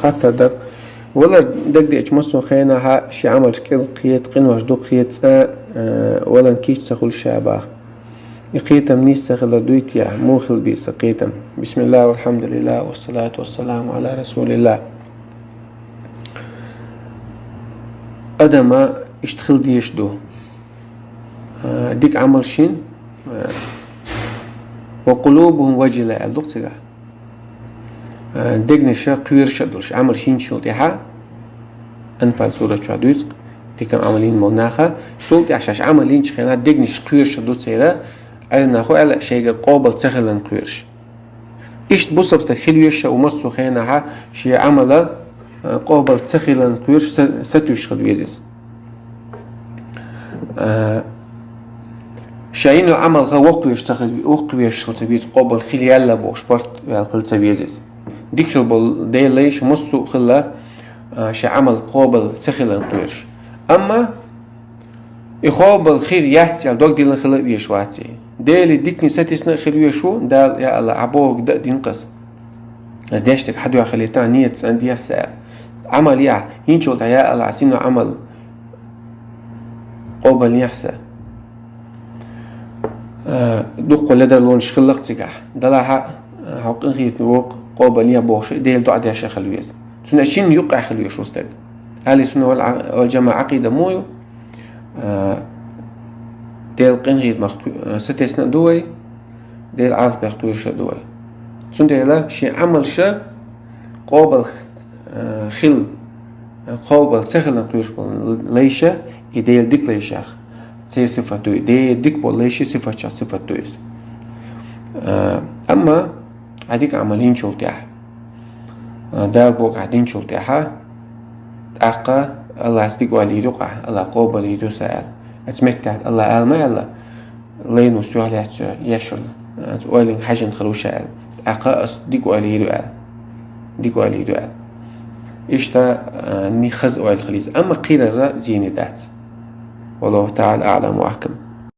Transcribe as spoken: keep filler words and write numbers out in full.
Хаттар дар. Валар дагадеача массо хенахьа ши Ӏамалш кӀезиг кхета, къинош ду кхета, цӀа, э, валан кийча ца хуьлу ша баха. И кхетам нийса ца хилар дуй те, муха хила беза сан кхетам? Бисмиллах, валхьамдулиллах, вассалату вассаламу ала расулиллах. Адама иштта хила дезаш ду. Э, дика Ӏамал шин, э, «Ва къулубухум важила», аьлла ду-кх цигахь. Э, дегнаша кхоьруш а долуш, Ӏамал шинчул тӀаьхьа, Анфал сура чохь дуьйцу, дика Ӏамал йина болу наха, цул тӀаьхьа шаьш Ӏамал йинчу хенахь дегнаш кхоьруш а ду церан, Ӏеламнаха аьлла, шайгара къобал ца хиларна кхоьруш. Иштта бусалба стаг хила веза ша, у массо хенахьа шен Ӏамала, э, къобал ца хиларна кхоьруш са-, сатуьйсуш хила веза иза. Э, ша йина Ӏамалха воккхавеш ца хила, воккхавеш хила ца веза, къобал хила яьлла бохуш, барт ваьлла хила ца веза иза. Дика хила болу Делан лайш массо а хилла, э, шен Ӏамал къобал ца хиларна кхоьруш. Амма и къобал хир яц аьлла дог диллина хила а везаш вац и. Деле дикане сатийсина а хила везаш ву, Дала, я АллахӀ, хьан бохург дан а дина-кх ас. Ас деш дерг хьан дуьхьа хилийта, нийят цӀена дехьа сан аьлла. Ӏамал яхь, хӀинцул тӀаьхьа, я АллахӀ, ас йина Ӏамал къобалъяхь сан. Э, дуккха ледарлонаш хилла-кх цигахь. Делахь а, э, хьо къинхетаме воккху, къобалъяхь бохуш, Деле доӀа деш а хила веза. Цуьнан шина юккъехь хила везаш ву стаг. Ахьли сунна вал Ӏа-, вал жамаӀа Ӏакъида муха ю? Э, Делан къинхетамах кху-, э, сатесна а ду вай, Делан Ӏазапех кхоьруш а ду вай. Цундела шен Ӏамалша къобал, э, хила, э, къобал ца хиларна кхоьруш болу лайша, и Делан дика лайшех церан сифат ду и. Делан дика болу лайшийн сифатех сифат ду иза. Э, амма хьан дика Ӏамал йинчул тӀаьхьа, э, Дала бохург ахь динчул тӀаьхьа, тӀаккха АллахӀа дика ойла йийр ю-кх ахь, АллахӀа къобал йийр ю сан аьлла. Оцу меттехь АллахӀа ала ма аьлла, лайно соьх лаьцна еш йолу, оцу ойланга хьаьжжина хир ву ша аьлла. ТӀаккха ас дика ойла йийр ю аьлла. Дика ойла йийр ю аьлла. Иштта, а, ни хаза ойла хила иза. Амма кхерара зене дац. Валлаху таӀала аӀлам ва ахкам.